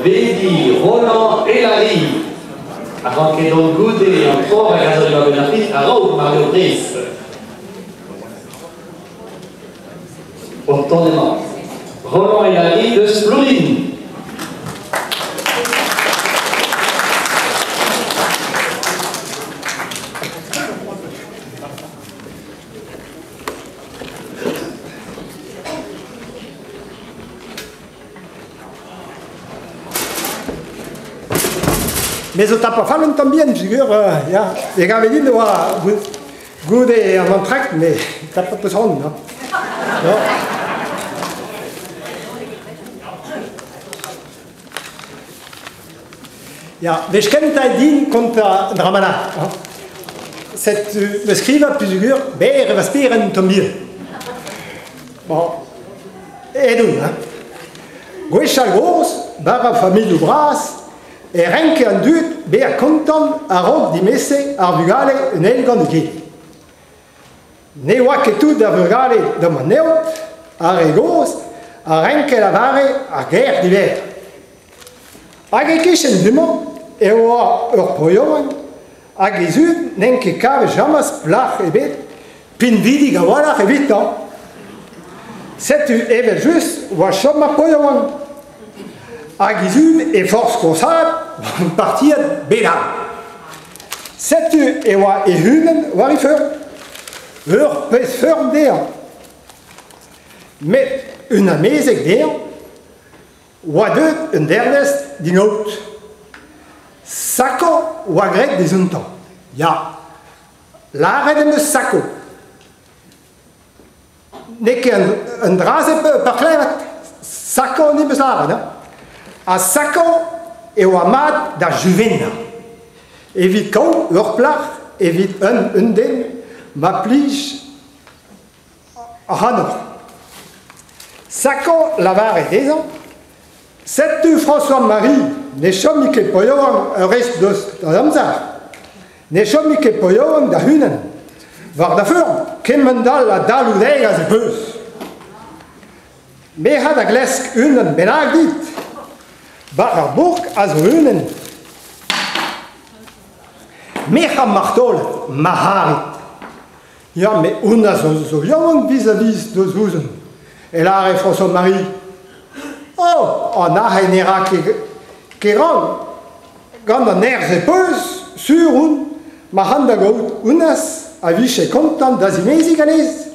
bediñ Roland Hélary a ranke dont goude an tro hag a zo diwar-benn ar fin a-raok Mario Brice. O tont emañ. Roland Hélary deus Plourin. Me zo tapañ fall un tamm bihan peogwir ya, e gave din e oa goude an antrakt met tapet 'peus c'hoant hein. Ya, wech kentañ eo din kontañ an dra-mañ hein. Setu me skrivañ peogwir berr e va spered un tamm bihan. Bon, aet on hein. Gwechall-gozh, war ar familhoù bras, e renke an dud bezañ kontant a-raok dimese ar vugale un eil gant egile. Ne oa ket tout ar vugale d'am anaout, ar re gozh a renke lavare ar ger diwezhañ. Hag e-kichen du-mañ e oa ur paotr hag he zud n'int ket kavet james plac'h ebet pinvidik a-walc'h evitañ. Setu evel-just oa chom ar paotr Hag he zud e forzh kosaat gant partiad bennak. Setu e oa e-unan war e feurm. Ur pezh feurm dezhañ. Met un amezeg dezhañ oa deuet un dervezh d'in aout. Sakañ oa graet dezontañ. Ya, lâret em eus sako. N'eo ket un dra-se peurklevet. Sakañ on eus lâret hein. Ha sakañ e oa mat da juvennañ. Evit kaout ur plac'h, evit un den, ma plij ac'hanoc'h. Sakañ lavaret dezhañ, setu François-Marie, ne chomi ket paeañ ur rest deus an amzer. Ne chomi ket paeañ da-unan. War da feurm, kement-all a dalvoudegezh ez peus. Me 'ha da glask unan bennak dit. War ar bourk a zo unan. Me 'ha martolod, Marc'harid. Ya, met honnezh zo, zo yaouank vis-à-vis deus ouzhin, e lâre François-Marie. Oh, an aze ne ra ket ket ran. Gant an nerzh e peus, sur on, ma c'han da gaout honnezh a vije kontant da zimeziñ ganez.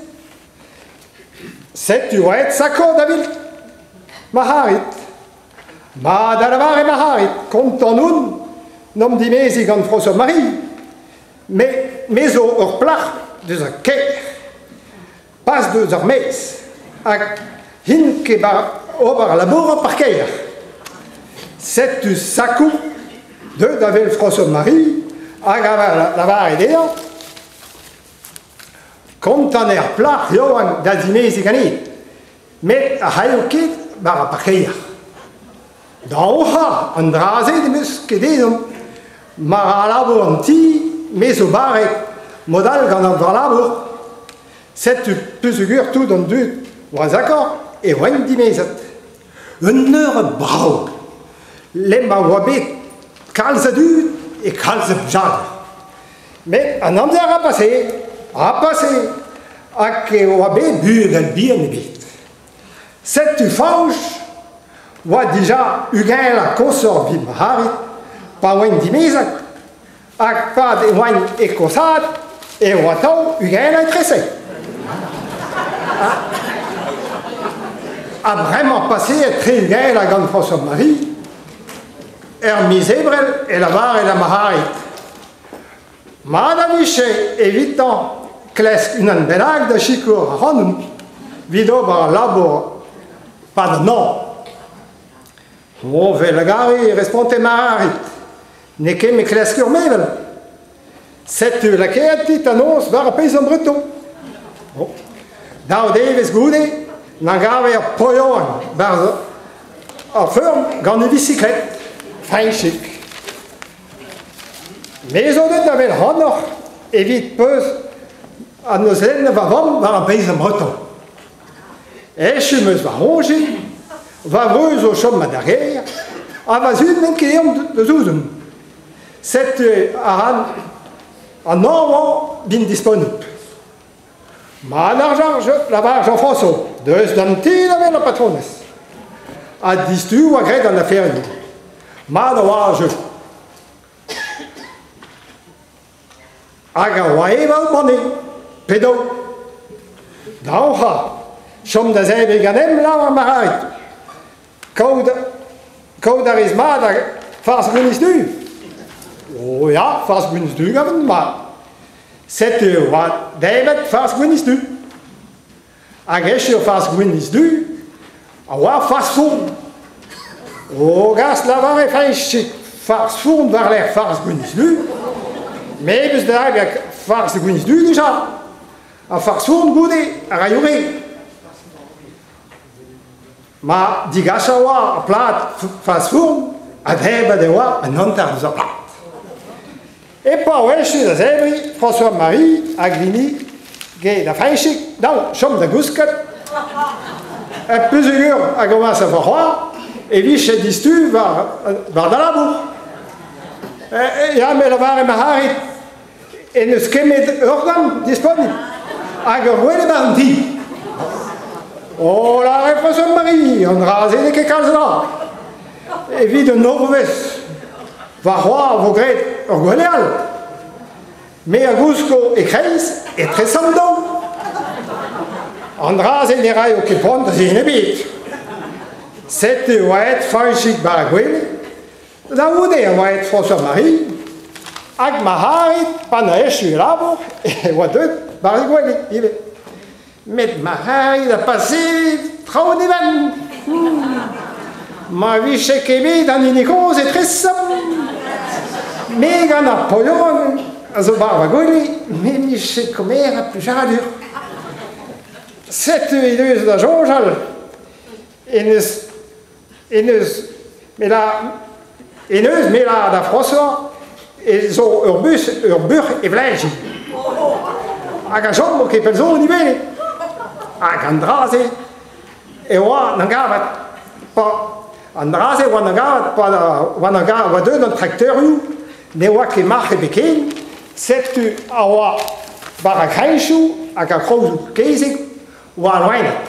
Setu aet sakor da vil Marc'harid. Mat a lavare Marc'harid, kontant on n'omp dimeziñ gant François-Marie. Me, me zo ur plac'h deus ar kêr, pas deus ar maez, hag int ket ober labour ar parkeier. Setu sakoù deuet da wel François-Marie hag a lavare dezhañ kontant eo ar plac'h yaouank da zimeziñ ganit, met n'haio ket war ar parkeier. Da an dra-se n'em eus ket ezhomm. Ma ra labour an ti, me zo barrek, mod all gant an dra labour. Setu peogwir tout an dud war zakor e oant dimezet. Un eured brav. Lec'h ma oa bet kalz a dud e kalz a blijadur. Met an amzer a pase, a pase, hag e oa bet bugel bihan ebet. Setu Fañch oa dija ugent ha koshoc'h evit Marc'harid pa oant dimezet hag pad e oant e kosaat e oa atav 20 etreze. Ha bremañ paseet 60 hag gant François-Marie, er miz Ebrel e lavare da Marc'harid Mat a vije evitañ klask unan bennak da sikour ac'hanomp evit ober al labour 'pad an hañv. O 'vel a gare e responte Marc'harid, n'eo ket me klask ur mevel. Setu lakaet dit an noz war ar pezh breton. Daou devezh goude, na gave ur poioan 'barzh ar feurm gant e bisiklet, Fañchig. Me zo deuet da wel ac'hanoc'h evit peuz an nozenn va vamm war ar beiz breton. Echu 'm eus va c'hoñje, va breur zo chom d'ar gêr, Ha va zud n'int ket eomp da zouzoun. Setu a ran an nor-mañ din disponibl. Mat ar lavar Jean-François, deus d'an ti da wel ar patronez. Ha distu oa graet an aferioù. Mat a oa ar jeu. Hag a oa evel banne, p'edo. Daouc'ha, chom da zebriñ ganemp lavar Marc'harid. Kaout, kaout a rez mat a farz gwinizh-du? Oh ya, farz gwinizh-du gavan mat. Setu oa debret farz gwinizh-du. Hag echu farz gwinizh-du a oa farz fourn. O gas lavare Fañchig farz fourn war-lerc'h farz gwinizh-du. Me 'm eus da farz gwinizh-du dija. Ha farz fourn goude a raio re. Ma digas a oa ar plad fast-food ha debret e oa an hanter eus ar plad. E pa echu da zebriñ, François-Marie hag Vini get da Fañchig, daou chom da gousket. Ha peuzeugur a gomañs a c'hoar e vije distu war, war da labour. Ya, me lavare Marc'harid, en deus kemmet ur gambr disponibl hag ur gwele war an ti. Oh la François-Marie, an dra-se n'eo ket kalz dra. Evit un eurvezh, warc'hoazh vo graet ur gwele all. Me a gousko e-kreiz etre sant daou. An dra-se ne raio ket poan da zen ebet. Setu oa aet Fañchig war ar gwele. Da c'houde e oa aet François-Marie hag Marc'harid, pa na echu e labour, e oa deuet war he gwele ivez. Met Marc'harid a pase traoù en e benn. Ma vije ket bet an hini kozh etresamp, me gant ar poilhon a zo war va gwele, me 'mije komeret plijadur. Setu he deus da soñjal en eus E-neus me la e-neus me la da François e zo ur bus ur buc'h e vleñji. Hag a chom ket pell zo ivez. Hag an dra-se e oa n'an gavet pa an dra-se oa n'an gavet pa oa n'an oa deuet an trakteurioù ne oa ket marc'h ebet ken setu a oa war ar c'hreñchoù hag ar c'hrozoù kezeg oa loened.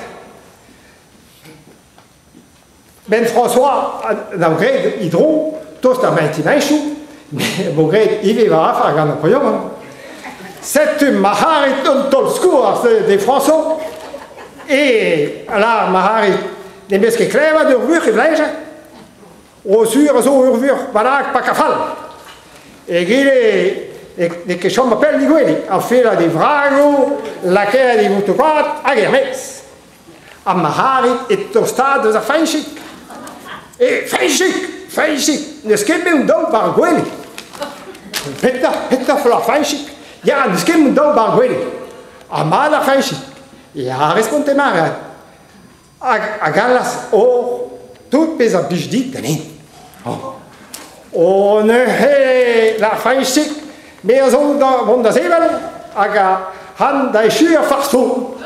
Ben François a graet e dro tost ar mentimeñchoù, met vo graet ivez war afer gant ar poiomant. Setu Marc'harid un taol-skoaz de François e lâr Marc'harid ne vez ket klevet ur vuc'h e vleje. O sur a zo ur vuc'h bennak pak a fall. Egile n'eo ket chom pell digoueli, a fela d'e vragoù, lakaet e votoù-koad hag er-maez. Ha Marc'harid e tostaat eus ar Fañchig. E Fañchig, Fañchig, n'eus ket bet un daol war ar gwele. Petra, petra fell ar Fañchig? Ya, n'eus ket un daol war ar gwele. Ha mat ar Fañchig. Ya, responte Marc'harid. Hag a gallas hor tout pezh a blij dit ganin. Oh. Oh, neuze, la Fañchig, me a zo da vont da sevel hag a han da echuiñ ar farsoù.